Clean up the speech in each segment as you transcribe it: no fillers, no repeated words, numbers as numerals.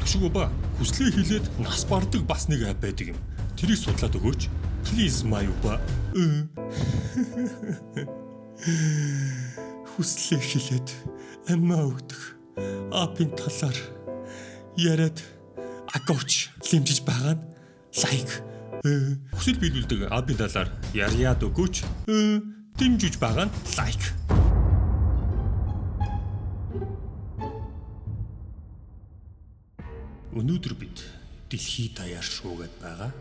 Түшиг ба хүслээ хилээд нас бардаг бас нэг app байдаг юм. Тэрийг судлаад өгөөч. Please my ба. Хүслээ хилээд амиа өгдөг. App ын талаар яриад агооч лимжиж байгаа нь like. Хүсэл биелүүлдэг app ын талаар яриад өгөөч. Дэмжиж байгаа нь like. Өнөөдөр бид дэлхий даяар шуугаад байгаа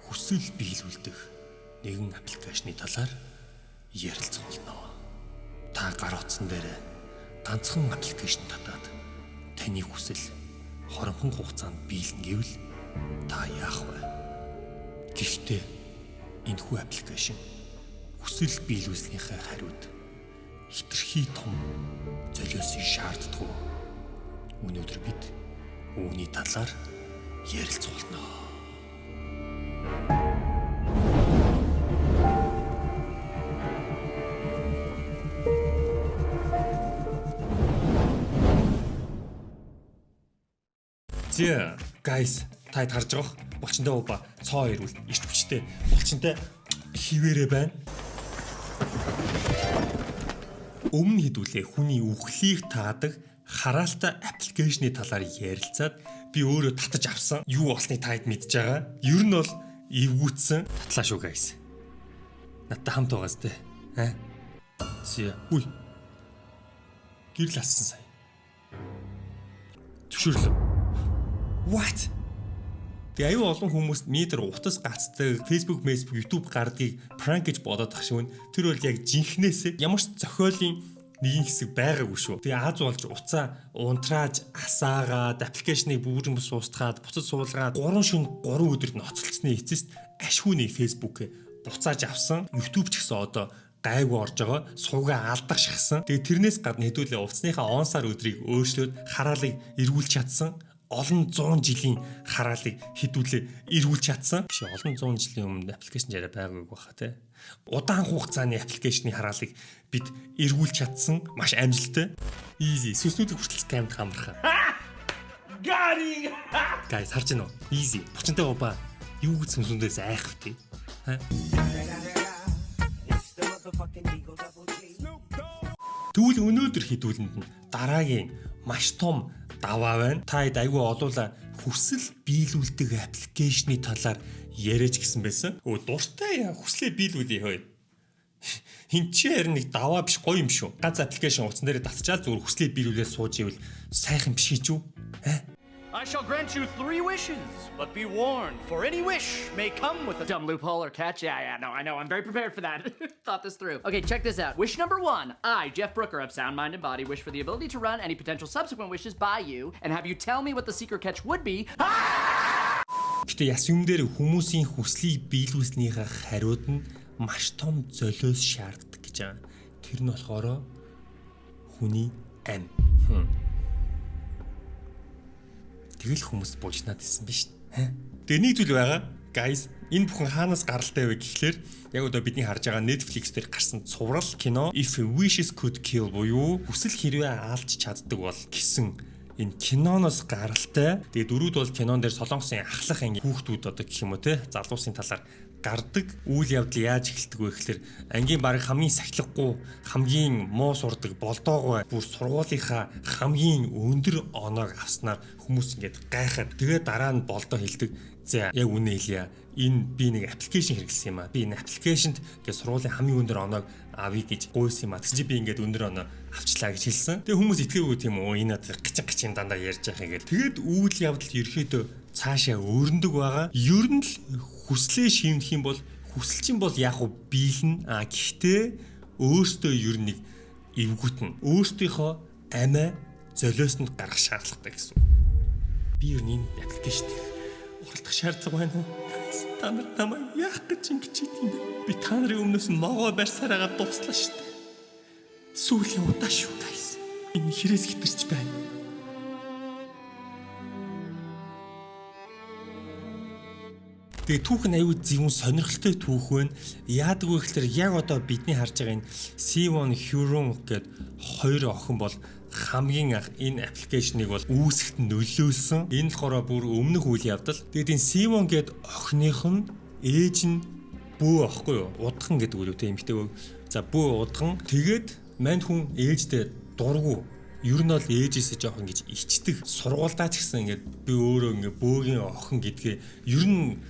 хүсэл биелүүлдэг нэгэн application ы талаар ярилцах болно. Та гар утсан дээр ганцхан application татаад таны хүсэл хоромхон хугацаанд биелнэ гэвэл та яах вэ? Гэхдээ энэхүү application хүсэл биелүүлснийхээ хариуд хэтэрхий том золиосыг шаарддаг. Өнөөдөр бид үүний талаар ярилцах болно. Зэ, guys, та хэд харж байгаа булчинтай уба цоо ирүүл ирч хүчтэй булчинтай хിവэрэ байна. Өмнө хэдүүлээ хүний үхлийг таадаг хараалтай application ы талаар ярилцаад би өөрөө татаж авсан. Юу болсныг та хэд мэдж байгаа. Ер нь бол эвгүүцсэн татлаа шүү guys. Надтай хамт байгаас те. Аа. Зэ. Үй. Гэрэл ассан сая. Зөвшөөрлөө. What? Тэгээ аюу олон хүмүүс метр утас гацдаг, Facebook, Facebook, YouTube гардгийг prank гэж бодоод тах шиг байна. Тэр бол яг жинхнээсээ ямар ч зохиолын нэгэн хэсэг байгаагүй шүү. Тэгээ аз болж уцаа унтрааж, асаагаад, application ыг бүрэн бүс устгаад, буцаж суулгаад 3 шөнө 3 өдөрт ноцолцсны эцэст ашгүй нэг Facebook-ээ буцааж авсан. YouTube ч гэсэн одоо гайгүй орж байгаа. Суугаа алдах шахсан. Тэгээ тэрнээс гадна хэдүүлээ утасныхаа он сар өдрийг өөрчлөөд хараалыг эргүүлж чадсан, олон зуун жилийн хараалыг хэдүүлээ эргүүлж чадсан. Биш, олон зуун жилийн өмнө application жараа байгаагүй баха те. Удаан хугацааны application ы хараалыг бид эргүүлж чадсан, маш амжилттай. Easy. Сүнснүүдийг хүртэл scam дах амархан. Got him! Guys, харж байна уу? Easy. Булчинтай уба юу гэж сүнсүүдээс айх вэ? Ха? Тэгвэл өнөөдөр хэдүүлэнд нь дараагийн маш том даваа байна. Та хэд айгүй олуула хүсэл биелүүлдэг application ы талаар яриач гэсэн байсан. Өө, дуртай яа, хүслээ биелүүлье хөөе. Хин чи харин нэг даваа биш, гоё юм шүү. Ганц application утсан дээр татчаал зүгээр хүслээ биелүүлээ сууж ивэл сайхан биш гэж үү? Аа? I shall grant you three wishes, but be warned, for any wish may come with a Dumb loophole or catch. Yeah, no, I know. I'm very prepared for that. Thought this through. Okay, check this out. Wish number one. I, Jeff Brooker of Sound Mind and Body, wish for the ability to run any potential subsequent wishes by you and have you tell me what the secret catch would be. Гэтэ яс юм дээр хүмүүсийн хүслийг биелүүлснийхээ хариуд нь маш том золиос шаарддаг гэж байгаа. Тэр нь болохоор хүний ам. Тэгэл хүмүүс булжнаад исэн биш. Тэгээ нэг зүйл байгаа. Guys, энэ бүхэн хаанаас гаралтай вэ гэхлээр яг одоо бидний харж байгаа Netflix дээр гарсан цуврал кино If Wishes Could Kill буюу хүсэл хэрвээ алж чаддаг бол гэсэн энэ киноноос гаралтай. Тэгээ дөрүүд бол кинон дээр Солонгосын ахлах анги хүүхдүүд одоо гэх юм уу те, залуусын талаар гардаг. Үйл явдал яаж эхэлдэг вэ гэхлээр ангийн баг хамгийн сахилгагүй, хамгийн муу сурдаг, болдоогой, бүр сургуулийнхаа хамгийн өндөр оноог авснаар хүмүүс ингээд гайхаад, тэгээ дараа нь болдоо хэлдэг. За, яг үнэ хэлье. Энэ би нэг application хэрэглэсэн юм а. Би энэ application д ингээд сургуулийн хамгийн өндөр оноог авъя гэж гуйсан юм а. Тэгсэн чи би ингээд өндөр оноо авчлаа гэж хэлсэн. Тэгээ хүмүүс итгээгүй тийм үү? Энэ одоо гичин гичин дандаа ярьж байгаа юм гээл. Тэгээд үйл явдал ерөөхдөө цаашаа өрнөдөг байгаа. Ер нь л хүслээ шиймдэх юм бол хүсэл чинь бол яг уу биелнэ. А гэхдээ өөртөө ер нь нэг эвгүүтэн. Өөртөөхөө амиа золиосонд гаргах шаардлагатай гэсэн. Би ер нь энэ application оролдох шаардлага байна уу? Та нар намайг яах гэж ингэж хийх юм бэ? Би та нарын өмнөөс могоо барьсараагаа дуслаа шүү дээ. Сүүлийн удаа шүү, guys. Энэ хэрээс хитэрч байна. Тэгээ түүх нь аюу зөвүүн сонирхолтой түүх байна. Яадаг вэ гэхээр яг одоо бидний харж байгаа энэ Siwon Hyurun гээд хоёр охин бол хамгийн анх энэ application ыг бол үүсгэхэд нөлөөлсөн. Энэ болохоор бүр өмнөх үйл явдал. Тэгээд энэ Сивон гээд охиных нь ээж нь бөө аахгүй юу? Удхан гэдэг үг үү те эмэгтэй бөө. За бөө удхан. Тэгээд мань хүн ээждээ дургу. Ер нь бол ээжээсээ жоох ингэж ичдэг. Сургуульдаа ч гэсэн ингээд би өөрөө ингээд бөөгийн охин гэдгээ ер нь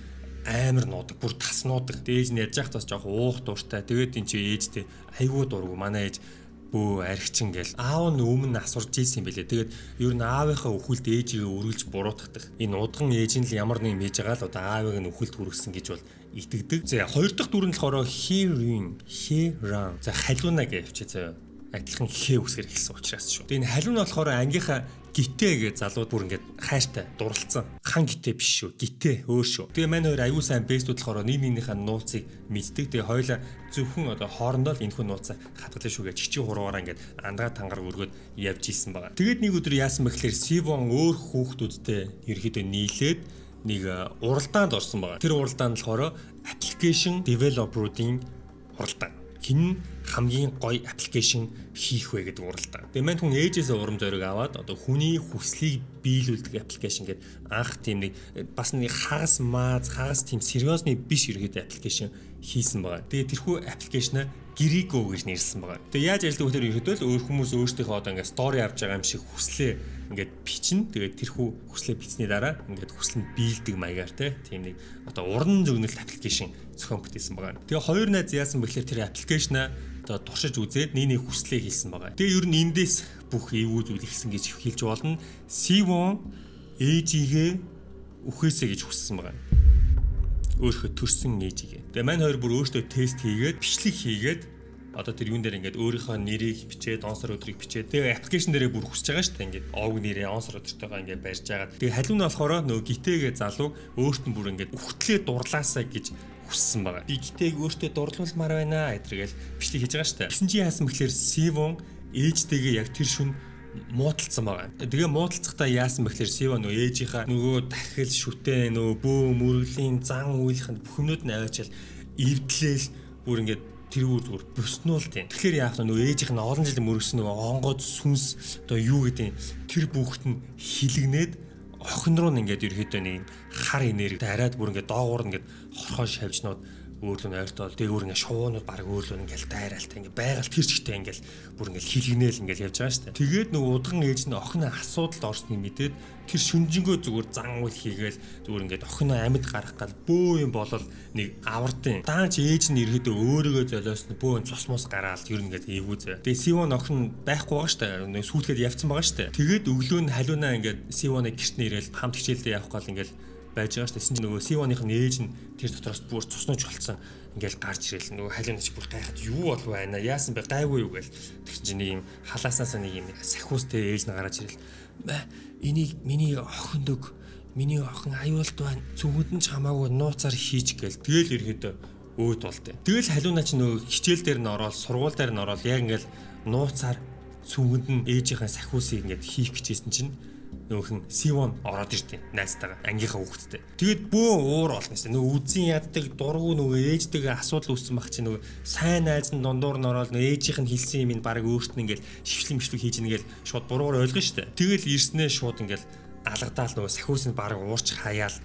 амар нуудаг, бүр тас нуудаг. Ээж нь яаж яхад бас жоох уух дуртай. Тэгээд эн чи ээжтэй айгүй дургу. Манай ээж бөө архичин гэл. Аав нь өмнө асурж ийсэн юм бэлээ. Тэгээд ер нь аавынхаа үхэлд ээжигээ үргэлж буруутгадаг. Энэ удган ээж нь л ямар нэг юм хийж байгаа л одоо аавыг нь үхэлд хүргэсэн гэж бол итгэдэг. За хоёр дахь дүр нь болохоор Хирин, Хиран. За халиуна гэж явчих заяа. Адилхан хээ үсгэр эхэлсэн учраас шүү. Тэгээ энэ халиуна болохоор ангийнхаа гитэ гэж залууд бүр ингээд хайртай дурлцсан. Хан гитэ биш шүү. Гитэ өөр шүү. Тэгээ мань хоёр аюу сайн best үүд болохоор нэг нэгнийхээ нууцыг мэддэг. Тэгээ хоёулаа зөвхөн одоо хоорондоо л энэ хүн нууцаа хадгална шүү гэж чичи хуруугаараа ингээд андгаа тангаар өргөөд явж исэн байгаа. Тэгээд нэг өдөр яасан бэ гэхээр Сивон өөр хүүхдүүдтэй ерөөхдөө нийлээд нэг уралдаанд орсон байгаа. Тэр уралдаанд болохоор application developer-уудын уралдаан. Хэн нь хамгийн гоё application хийх вэ гэдэг уралдаан. Тэгээ мань хүн ээжээсээ урам зориг аваад одоо хүний хүслийг биелүүлдэг application гэдэг анх тийм нэг бас нэг хагас мааз хагас тийм сериосны биш ерөөдөө application хийсэн байгаа. Тэгээ тэрхүү application аа Григо гэж нэрлсэн байгаа. Тэгээ яаж ажилладаг вэ гэхээр ерөөдөө л өөр хүмүүс өөрсдийнхөө одоо ингээд story авч байгаа юм шиг хүслээ ингээд бичнэ. Тэгээд тэрхүү хүслээ бичсэний дараа ингээд хүсэл нь биелдэг маягаар те тийм нэг одоо уран зөгнөлт application зохион бүтээсэн байгаа. Тэгээ хоёр найз яасан бэ гэхээр тэр application аа одоо туршиж үзээд нэг нэг хүслээ хийсэн байгаа. Тэгээ ер нь эндээс бүх эвгүй зүйл ихсэн гэж хэлж болно. Сивон ээжигээ үхээсэ гэж хүссэн байгаа. Өөрийнхөө төрсөн ээжигээ. Тэгээ мань хоёр бүр өөртөө тест хийгээд бичлэг хийгээд одоо тэр юун дээр ингээд өөрийнхөө нэрийг бичээд, он сар өдрийг бичээд тэгээ application дээрээ бүр хүсэж байгаа шүү дээ. Ингээд овг нэрээ он сар өдөртөйгөө ингээд барьж байгаа. Тэгээ халиун нь болохоор нөгөө гитэгээ залууг өөрт нь бүр ингээд үхтлээ дурлаасаа гэж хүссэн байгаа. Би гитээг өөртөө дурлуулмаар байна гэдэргээл бичлэг хийж байгаа шүү дээ. Тэгсэн чинь яасан бэхлээр Сивон ээжтэйгээ яг тэр шүн муудалцсан байгаа. Тэгээ муудалцахдаа яасан бэхлээр Сива нөгөө ээжийнхаа нөгөө дахил шүтээ нөгөө бөө мөргөлийн зан үйлхэнд бүх юмнууд нь аваачаал эвдлээл бүр ингээд тэрүүр зүгээр буснуул тийм. Тэгэхээр яах вэ нөгөө ээжийнх нь олон жил мөргсөн нөгөө онгод сүнс одоо юу гэдэг тэр хүүхэд нь хилэгнээд охин руу нь ингээд ерөөхдөө нэг хар энерги дараад бүр ингээд доогуур ингээд хорхоо шавжнууд өөрлөө нь ойртоол тэгээ өөр ингээд шуунууд баг өөрлөө ингээд дайраалтай ингээд байгаль тэр чигтээ ингээд бүр ингээд хилэгнээл ингээд явж байгаа шүү дээ. Тэгээд нөгөө удган ээж нь охин асуудалд орсныг мэдээд тэр шүнжэнгөө зүгээр зан үйл хийгээл зүгээр ингээд охиноо амьд гаргах гал бөө юм болол нэг авардын. Даанч ээж нь ерөөдөө өөрийгөө золиосно бөө цус мус гараал ер нь ингээд эвгүй зөө. Тэгээ Сивон охин байхгүй байгаа шүү дээ. Нэг сүйтгэхэд явцсан байгаа шүү дээ. Тэгээд өглөө нь халиунаа ингээд Сивоныг гэрт нь ирээл хамт хичээлдээ явах гал ингээд байж байгаа шүү дээ. Тэсэн чинь нөгөө Сивоных нь ээж нь тэр дотроос бүр цуснууч болцсон ингээл гарч ирэл нөгөө халиунаа чи бүр гайхаад юу болов байна яасан бэ гайгүй юу гээл тэгсэн чинь нэг юм халааснаас нэг юм сахиустай ээж нь гараад ирэл энийг миний охинд өг миний охин аюулд байна цүнхэнд нь ч хамаагүй нууцаар хийж гээл тэгэл ерөөдөө өөд болтой. Тэгэл халиунаа чи нөгөө хичээл дээр нь ороод сургууль дээр нь ороод яг ингээл нууцаар цүнхэнд нь ээжийнхээ сахиусыг ингээд хийх гэжсэн чинь нөөхөн Сивон ороод ирдیں۔ Найзтайгаа ангийнхаа хүүхэдтэй. Тэгээд бөө уур болно гэсэн. Нөгөө үзэн яддаг дургу нөгөө ээжтэйгээ асуудал үүссэн баг чи нөгөө сайн найз нь дундуур нь ороод нөгөө ээжийнх нь хэлсэн юм ин баг өөрт нь ингээл шившлэн мшлэг хийж ингээл шууд буруугаар ойлгоно штэ. Тэгэл ирснээ шууд ингээл алгадаал нөгөө сахиус нь баг уурч хаяал.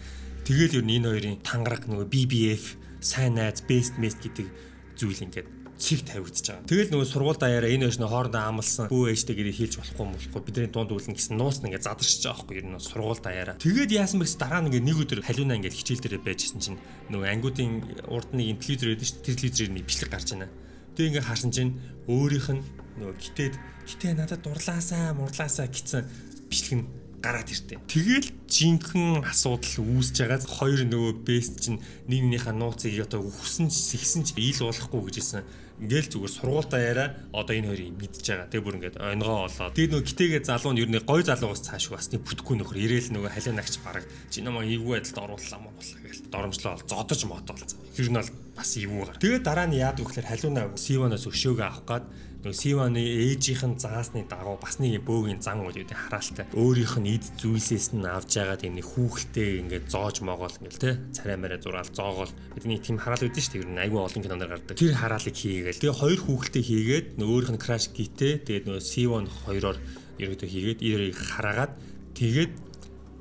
Тэгэл ер нь энэ хоёрын тангараг нөгөө BBF сайн найз best mate гэдэг зүйл ингээд цэг тавигдчихж байгаа. Тэгэл нөгөө сургууль даяараа энэ хоёр хоорондоо амлсан бүү ээжтэй гэрээ хийлж болохгүй болохгүй бидний дунд үлнэ гэсэн нууц нь ингээд задарч байгаа байхгүй ер нь сургууль даяараа. Тэгээд яасан бэ гэсэн дараа нь ингээд нэг өдөр халиунаа ингээд хичээл дээр байжсэн чинь нөгөө ангиудын урд нэг юм телевизэр байдаг шүү дээ. Тэр телевизээр нэг бичлэг гарч байна. Тэгээд ингээд харсан чинь өөрийнх нь нөгөө гитэд гитээ надад дурлаасаа мурлаасаа гэсэн бичлэг нь гараад иртээ. Тэгэл жинхэнэ асуудал үүсэж байгаа. Хоёр нөгөө бест чинь нэг нэгнийхээ нууцыг одоо үхсэн ч сэгсэн ч ил болохгүй гэж хэлсэн. Ингээл зүгээр сургуультай яриа одоо энэ хоёрыг мэдж байгаа. Тэг бүр ингээд онгоо олоо. Тэгээ нөгөө гитэгээ залуу нь ер нь гой залуугаас цааш бас нэг бүтггүй нөхөр ирээл нөгөө халиа нагч бараг чи намайг эвгүй байдалд орууллаа муулаа гээл доромжлоо зодож мотоол. Ер нь бол бас эвгүй гар. Тэгээ дараа нь яадаг вэ гэхээр халиунаа Сивоноос өшөөгөө авах гад нөгөө Сивоны ээжийнх нь заасны дагуу бас нэг бөөгийн зан үйл гэдэг хараалтай. Өөрийнх нь эд зүйлсээс нь авч яагаад энэ хүүхэлтэй ингээд зоож могоол ингээл те царай мараа зураал зоогоол бидний тийм хараал үүдэн шүү дээ. Ер нь айгүй олон киноноор гардаг. Тэр хараалыг хийгээл. Тэгээ хоёр хүүхэлтэй хийгээд нөгөө өөрийнх нь краш гитээ тэгээд нөгөө Сивон хоёроор Ерөөдөө хийгээд эрийг хараагаад тэгээд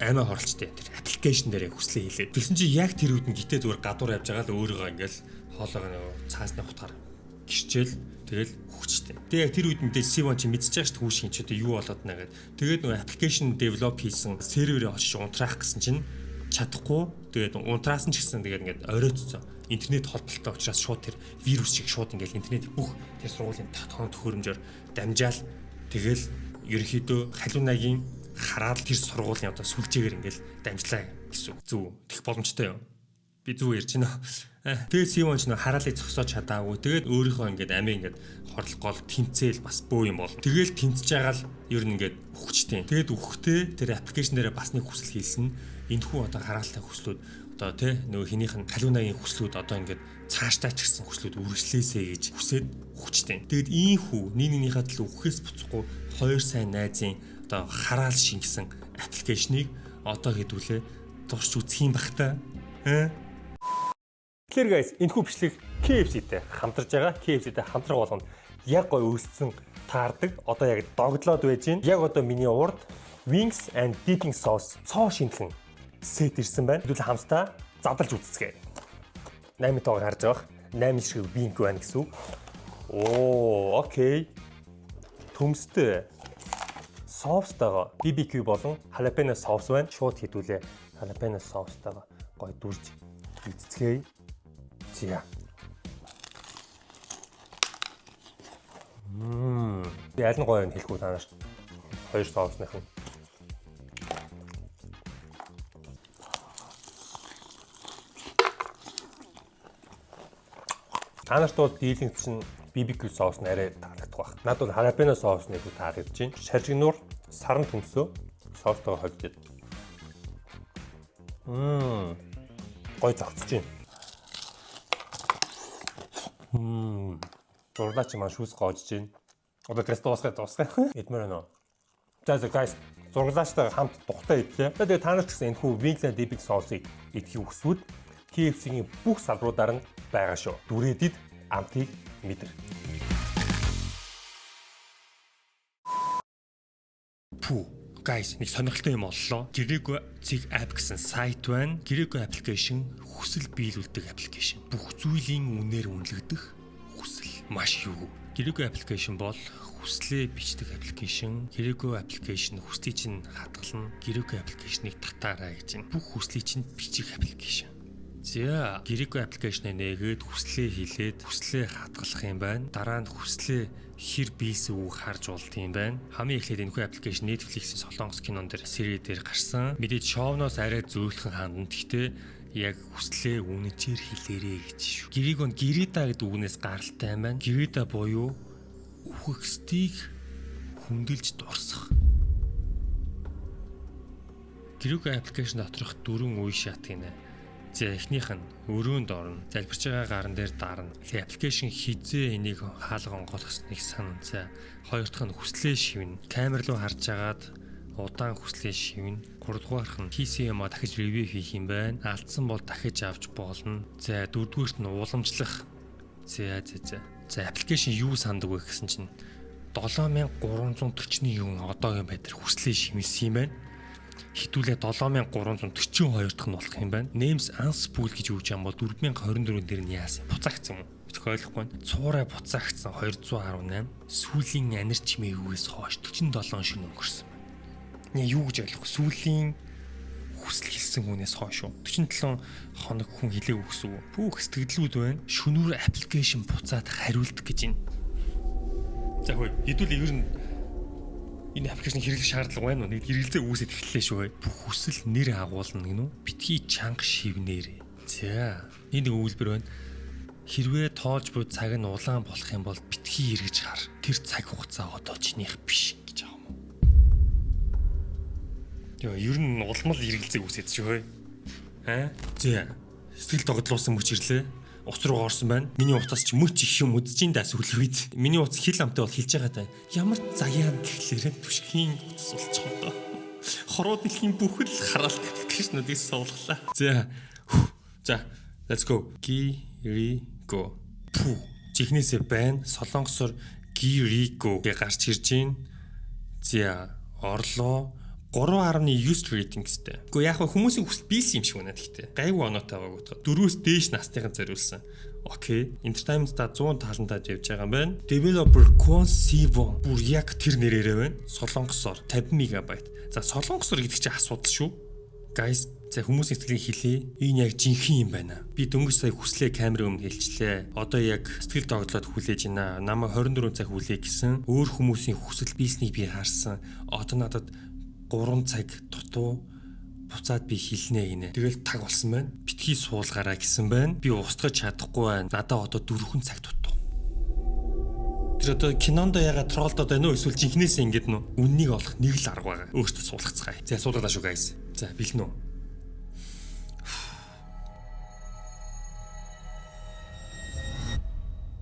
амиа хорлцтой тэр application дээр хүслээ хийлээ. Тэгсэн чинь яг тэр үед нь гитээ зүгээр гадуур явж байгаа л өөрийгөө ингээл хоолойгоо нөгөө цаасны хутгаар гэрчээл тэгэл хөвчтэй. Тэгээ яг тэр үед мэдээж Сивон чи мэдчихэж байгаа шүү дээ хүүшин чи одоо юу болоод нэ гэд. Тэгээд нөгөө application develop хийсэн серверээ очиж унтраах гэсэн чинь чадахгүй. Тэгээд унтраасан ч гэсэн тэгээд ингээд оройтцсон. Интернет холболттой учраас шууд тэр вирус шиг шууд ингээд интернет бүх тэр сургуулийн тоон төхөөрөмжөөр дамжаал тэгэл ерөнхийдөө халуунагийн хараад тэр сургуулийн одоо сүлжээгээр ингээд дамжлаа гэсэн үг. Зүг тех боломжтой юм. Би зүг ярьж байна. Тэгээд Сивон ч нөө хараалыг зогсоож чадаагүй. Тэгээд өөрийнхөө ингээд амийн ингээд хорлох гол тэмцээл бас бөө юм болно. Тэгэл тэмцэж байгаа л ер нь ингээд үхчтэй. Тэгээд үхэхдээ тэр application дээрээ бас нэг хүсэл хийсэн. Энэ хүү одоо хараалтай хүслүүд одоо тий нөгөө хинийх нь халуунагийн хүслүүд одоо ингээд цаашдаа ч гэсэн хүслүүд үргэлжлээсэй гэж хүсээд үхчтэй. Тэгээд ийм хүү нэг нэгнийхээ төлөө үхээс буцахгүй хоёр сайн найзын одоо хараал шингэсэн application ыг одоо хэдүүлээ турш үзэх юм бах та. Аа. Тэгэхээр guys, энэхүү бичлэг KFC-тэй хамтарч байгаа. KFC-тэй хамтрах болгонд яг гой өссөн таардаг. Одоо яг догдлоод байж байна. Яг одоо миний урд wings and dipping sauce цоо шинэхэн set ирсэн байна. Хэдүүл хамтдаа задалж үзцгээе. 8 тоог харж байгаа. 8 шиг wing байна гэсэн үг. Оо, okay. Төмстэй соустайгаа BBQ болон jalapeno соус байна. Шууд хэдүүлээ jalapeno соустайгаа гой дүрж идцгээе. За. Би аль нь гоё юм хэлэхгүй та нарт. Хоёр соусных нь. Та нарт бол дийлэнх чинь BBQ соус нь арай таалагдах байх. Надад бол jalapeno соус нь илүү таалагдж байна. Шаржигнуур саран төмсөө соустойгоо холж. Гой зогцож байна. Зурлаач маань шүүс гоожж байна. Одоо тэрс дуусгая дуусгая. Идмээр байна уу? За за guys, зурлаачтайгаа хамт тухтай идлээ. Тэгээ та нар ч гэсэн энэхүү Wings and Dipping соусыг идэхийг хүсвэл KFC-ийн бүх салбаруудаар нь байгаа шүү. Дүрээдэд амтыг мэдэр. Пүү. Guys, нэг сонирхолтой юм оллоо. Гэрээгүй цэг app гэсэн сайт байна. Гэрээгүй application хүсэл биелүүлдэг application. Бүх зүйлийн үнээр үнэлэгдэх хүсэл маш юу. Гэрээгүй application бол хүслээ бичдэг application. Гэрээгүй application хүслийг чинь хадгална. Гэрээгүй application ыг татаарай гэж байна. Бүх хүслийг чинь бичих application. За, гэрээгүй application аа нээгээд хүслээ хийлээд хүслээ хадгалах юм байна. Дараа нь хүслээ хэр биелсэн үг харж болд юм байна. Хамгийн эхлээд энэхүү application Netflix-ийн солонгос кинон дээр series дээр гарсан. Мэдээж шоуноос арай зөөлхөн хандна. Гэхдээ яг хүслээ үнэжээр хэлээрэй гэж шүү. Гэрийг нь гэрээда гэдэг үгнээс гаралтай юм байна. Гэрээда буюу үхэгсдийг хүндэлж дурсах. Гэрээгүй application доторх дөрвөн үе шат гинэ. За, эхнийх нь өрөөнд орно. Залбирч байгаа гаран дээр дарна. Тэгээ application хизээ энийг хаалга онгойлгосныг санана. За, хоёр дахь нь хүслээ шивнэ. Камер руу харж агаад удаан хүслээ шивнэ. Гуравдугаарх нь хийсэн юмаа дахиж review хийх юм байна. Алдсан бол дахиж авч болно. За, дөрөвдүгээрт нь уламжлах. За за за. За, application юу сандаг вэ гэсэн чинь 7341 хүн одоогийн байдлаар хүслээ шивнэсэн юм байна. Хитүүлээ 7342 дахь нь болох юм байна. Names Unspool гэж юу юм бол 4024 дээр нь яасан? Буцаагцсан юм уу? Битгий ойлгохгүй байна. Цуурай буцаагцсан 218. Сүүлийн анир чимээгүйгээс хойш 47 шөнө өнгөрсөн байна. Нэ юу гэж ойлгох вэ? Сүүлийн хүсэл хэлсэн хүнээс хойш уу? 47 хоног хүн хэлээгүй гэсэн үг. Бүх сэтгэлдлүүд байна. Шөнүүр application буцаад хариулдаг гэж байна. За хөөе, хэдүүл ер нь энэ application хэрэглэх шаардлага байна уу? Нэг хэрэглэцээ үүсэт эхэллээ шүү. Бүх хүсэл нэр агуулна гинүү. Битгий чанга шивнээрээ. За, энэ нэг өгүүлбэр байна. Хэрвээ тоолж буй цаг нь улаан болох юм бол битгий эргэж хар. Тэр цаг хугацаа одоо чинийх биш гэж байгаа юм уу? Йоо, ер нь улмал эргэлзээг үүсээд шүү. Аа? За, сэтгэл догдлуулсан мөч ирлээ. Утас руу орсон байна. Миний утас ч мөч их юм үзэж ин да сүүлийн үед. Миний утас хил амтай бол хэлж байгаа даа. Ямар заяа гэхлээрэ түшгийн утас болчих одоо. Хороо дэлхийн бүхэл хараалт application уудыг суулгалаа. За. За, let's go. Гириго. Пү. Жихнээсээ байна. Солонгосоор Гириго гэж гарч ирж байна. За, орлоо. 3.9 рейтингстэй. Гэхдээ яг хүмүүсийн хүсэл биелсэн юм шиг байна гэхдээ. Гайгүй оноотой байгааг утга. 4-өөс дээш настайхан зориулсан. Окей. Entertainment-та 100 талантад явж байгаа юм байна. Developer Kwon Siwon бүр яг тэр нэрээрээ байна. Солонгосоор 50 МБ. За, солонгосоор гэдэг чинь асуудал шүү. Guys, за хүмүүсийн сэтгэлийг хэлье. Энэ яг жинхэнэ юм байна. Би дөнгөж сая хүслээ камерын өмнө хэлчлээ. Одоо яг сэтгэл догдлоод хүлээж байна. Намайг 24 цаг хүлээ гэсэн. Өөр хүмүүсийн хүсэл биеснийг би харсан. Одоо надад 3 цаг дутуу буцаад би хэлнэ гинэ. Тэгэл таг болсон байна. Битгий суулгаараа гэсэн байна. Би устгаж чадахгүй байна. Надаа одоо 4 цаг дутуу. Тэр одоо кинонд ягаад троллдод байна уу? Эсвэл жинхнээсээ ингэж нү? Үннийг олох нэг л арга байгаа. Өөртөө суулгацгаая. За, суулгалаа шүү guys. За, бэлэн үү?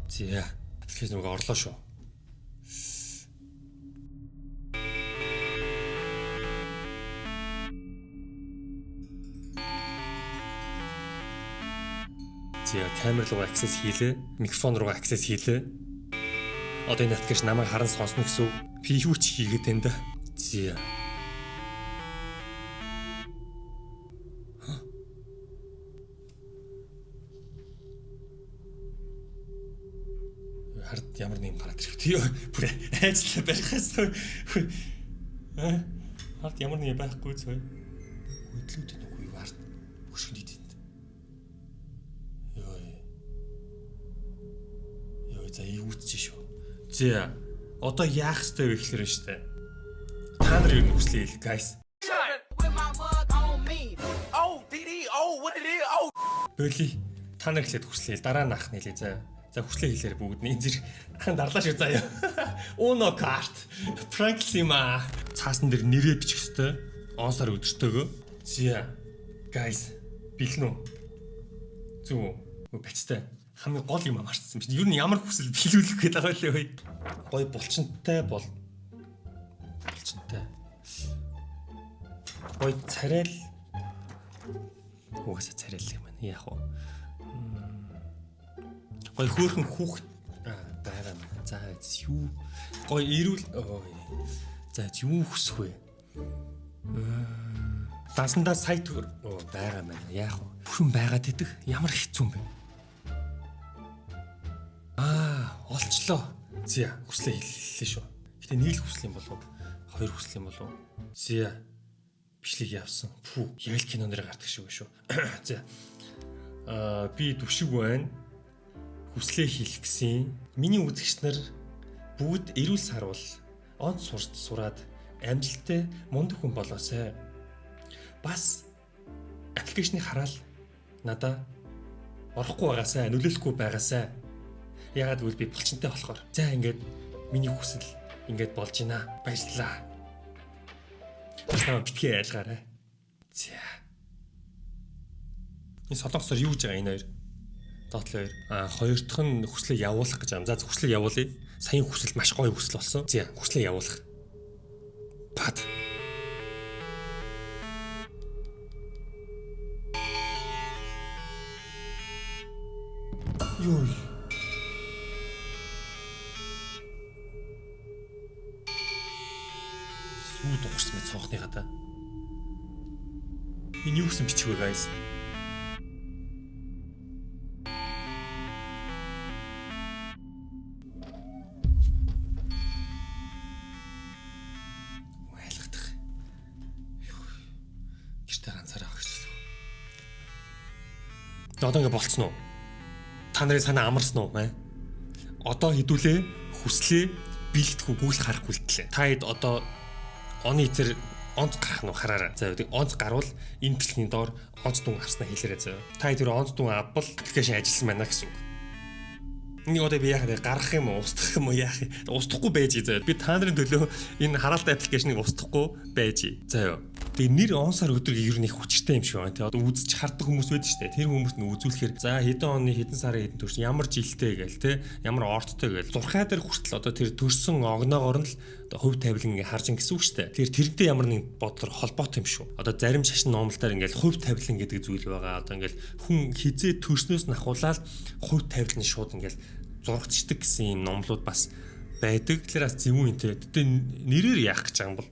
За. Тэгэхээр нүг орлоо шүү. За, камер руу access хийлээ. Микрофон руу access хийлээ. Одоо энэ application намайг харан сонсно гэсэн үг. Би юу ч хийгээд байна да. За. Хард ямар нэг юм гараад ирэх. Тий, бүр айцлаа барихаас. Хард ямар нэг юм байхгүй цой. Хөдлүүд нүггүй юу ард. Хөшгөнд идэнд. Йой. Йой, за эвгүүтчих шүү. За, одоо яах ёстой вэ гэхлээр нь штэ. Та нар юу хүслээ хэл guys. With my mug on me. Oh, DD, oh, what it is? Oh, Боли. Та нар эхлээд хүслээ. Дараа нь ах нэлээ заа. За, хүслээ хэлээр бүгд нэг зэрэг хан дарлаа шүү заяа. Uno card. Proxima. Цаасан дээр нэрээ бичих ёстой. Он сар өдөртөөгөө. За. Guys, бэлэн үү? Зүг үү? Бачтай. Хамгийн гол юм амарчсан биш. Ер нь ямар хүсэл биелүүлэх гээд байгаа лээ вэ? Гой булчинтай бол булчинтай. Гой царайл угаасаа царайлах юм байна. Яах вэ? Гой хөөхөн хүүхэд байгаа юм. За, юу гой эрүүл ой. За, юу хүсэх вэ? Дансандаа сая төгөр байгаа юм байна. Яах вэ? Бүхэн байгаад идэх ямар хэцүү юм бэ? Аа, олчлоо. За, хүслээ хэллээ шүү. Гэтэ нэг л хүсэл юм болов уу? Хоёр хүсэл юм болов уу? За, бичлэг явсан. Пүү, яг л кинон дээр гардаг шиг шүү. За. Аа, би түшиг байна. Хүслээ хэлэх гэсэн. Миний үзэгч нар бүгд эрүүл сарвал, онц сурт сураад амжилттай мундаг хүн болоосай. Бас application ийг хараад надаа орохгүй байгаасай, нөлөөлөхгүй байгаасай. Яагаад гэвэл би булчинтай болохоор. За, ингээд миний хүсэл ингээд болж байна. Баярлалаа. Бас намайг битгий айлгаарай. За. Энэ солонгосоор юу гэж байгаа энэ хоёр? Доотлоо хоёр. А хоёр дахь нь хүслээ явуулах гэж юм. За, хүслээ явуулъя. Саяын хүсэл маш гоё хүсэл болсон. За, хүслээ явуулах. Пад. Йой. Сүү дуурсан мэт цонхны хата. Энэ юу гэсэн бичиг вэ, guys? Айлгадах. Гэртээ ганцаараа огчлоо. Одоо ингэ болцсон уу? Та нарын санаа амарсан уу? Аа? Одоо хэдүүлээ хүслээ биелдэхүү Google харах үлдлээ. Та хэд одоо оны эцэр онц гарах нь хараарай. За, онц гарвал энэ бичлэгийн доор онц дүн авснаа хэлээрэй заяа. Та тэр онц дүн авбал application ажилласан байна гэсэн үг. Энийг одоо би яах вэ? Гаргах юм уу? Устгах юм уу? Яах юм? Устгахгүй байж заяа. Би та нарын төлөө энэ хараалтай application ыг устгахгүй байж заяа. Тэгээ нэр онсоор өдөр ер нь их учиртай юм шиг байна. Тэгээ одоо үзэж хардаг хүмүүс байдаг шүү дээ. Тэр хүмүүст нь үзүүлэхээр за хэдэн оны хэдэн сарын хэдэн төрсөн ямар жилтэй гээл те ямар орттой гээл зурхай дээр хүртэл одоо тэр төрсөн огноогоор нь л одоо хувь тавилан ингээ харж ин гэсэн үг шүү дээ. Тэр тэрнтэй ямар нэгэн бодлоор холбоотой юм шүү. Одоо зарим шашин номлолоор ингээл хувь тавилан гэдэг зүйл байгаа. Одоо ингээл хүн хизээ төрснөөс нь ахуулаад хувь тавилан шууд ингээл зурагдчихдаг гэсэн юм номлууд бас байдаг. Тэгэхээр бас зэвүүн энтэй. Гэтэ нэрээр яах гэж байгаа юм бол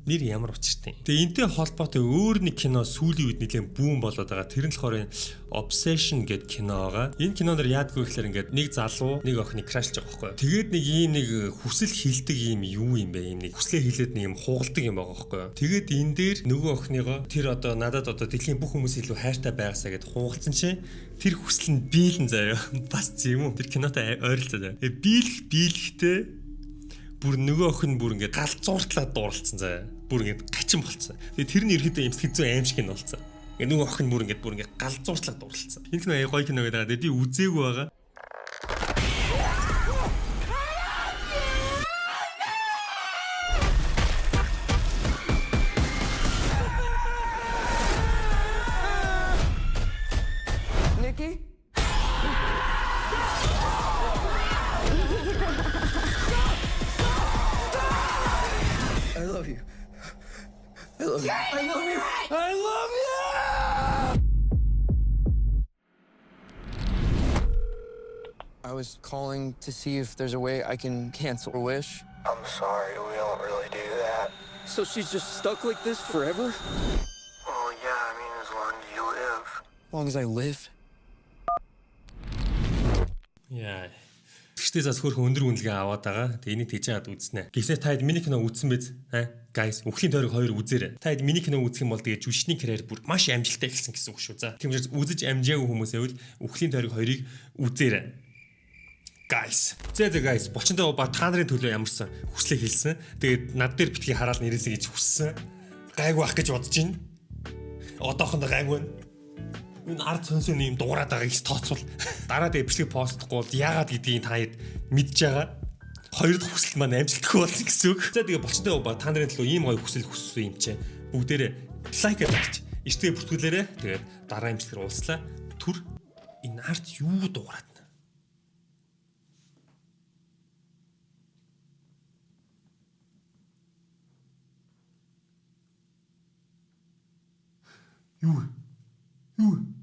нэр ямар учиртай. Тэгээ энтэй холбоотой өөр нэг кино сүүлийн үед нэлээд бүүн болоод байгаа. Тэр нь болохоор энэ Obsession гэдэг кино байгаа. Энэ киноноор яадаг вэ гэхээр ингээд нэг залуу нэг охиныг crush лж байгаа байхгүй юу. Тэгээд нэг ийм нэг хүсэл хилдэг ийм юу юм бэ? Ийм нэг хүслээ хилээд нэг юм хугалдаг юм байгаа байхгүй юу. Тэгээд энэ дээр нөгөө охиныгоо тэр одоо надад одоо дэлхийн бүх хүмүүс илүү хайртай байгаасаа гэд хугалцсан чинь тэр хүсэл нь биелэн заяа. Бас зэм үү. Тэр кинотой ойролцоо заяа. Биелэх биелэхтэй бүр нөгөө охин бүр ингээд галзууртлаад дууралцсан заяа. Бүр ингээд гачин болцсон. Тэгээ тэр нь ерөөдөө юм сэтгэл зүйн аим шиг нь болцсон. Ингээд нөгөө охин бүр ингээд галзууртлаад дууралцсан. Энэ кино аяа гоё кино гэдэг байгаа. Тэгээ би үзээгүй байгаа. Nikki? I love you. I love you. I love you. I love you. I was calling to see if there's a way I can cancel a wish. I'm sorry, we don't really do that. So she's just stuck like this forever? Well, yeah, I mean, as long as you live. As long as I live. Яа. Тэгчдээс бас хөөрхөн өндөр үнэлгээ аваад байгаа. Тэгээ энийг тэгж яагаад үзнэ. Гэвсээ та хэд миний кино үзсэн биз? Аа, guys, Үхлийн тойрог 2 үзээрэй. Та хэд миний кино үзэх юм бол тэгээ жүжигчний карьер бүр маш амжилттай эхэлсэн гэсэн үг шүү. За. Тийм учраас үзэж амжаагүй хүмүүсээ үл Үхлийн тойрог 2-ыг үзээрэй. Guys. Зэ зэ guys, булчинтай ба та нарын төлөө ямарсан хүслээ хэлсэн. Тэгээд над дээр битгий хараал нэрээсэй гэж хүссэн. Гайгүй ах гэж бодож байна. Одоохондоо гайгүй байна. Энэ ард цонсын юм дуурайд байгааг их тооцвол дараа дээр бичлэг посттохгүй бол яагаад гэдгийг та хэд мэдж байгаа. Хоёр дахь хүсэл маань амжилтгүй болсон гэсэн үг. За тэгээ булчинтай ба та нарын төлөө ийм гоё хүсэл хүссэн юм чинь. Бүгдээрээ лайк дарж, эртгээ бүртгүүлээрэ. Тэгээд дараа имжлэгээр уулзлаа. Түр энэ ард юу дуурайд нь? Юу? Юу?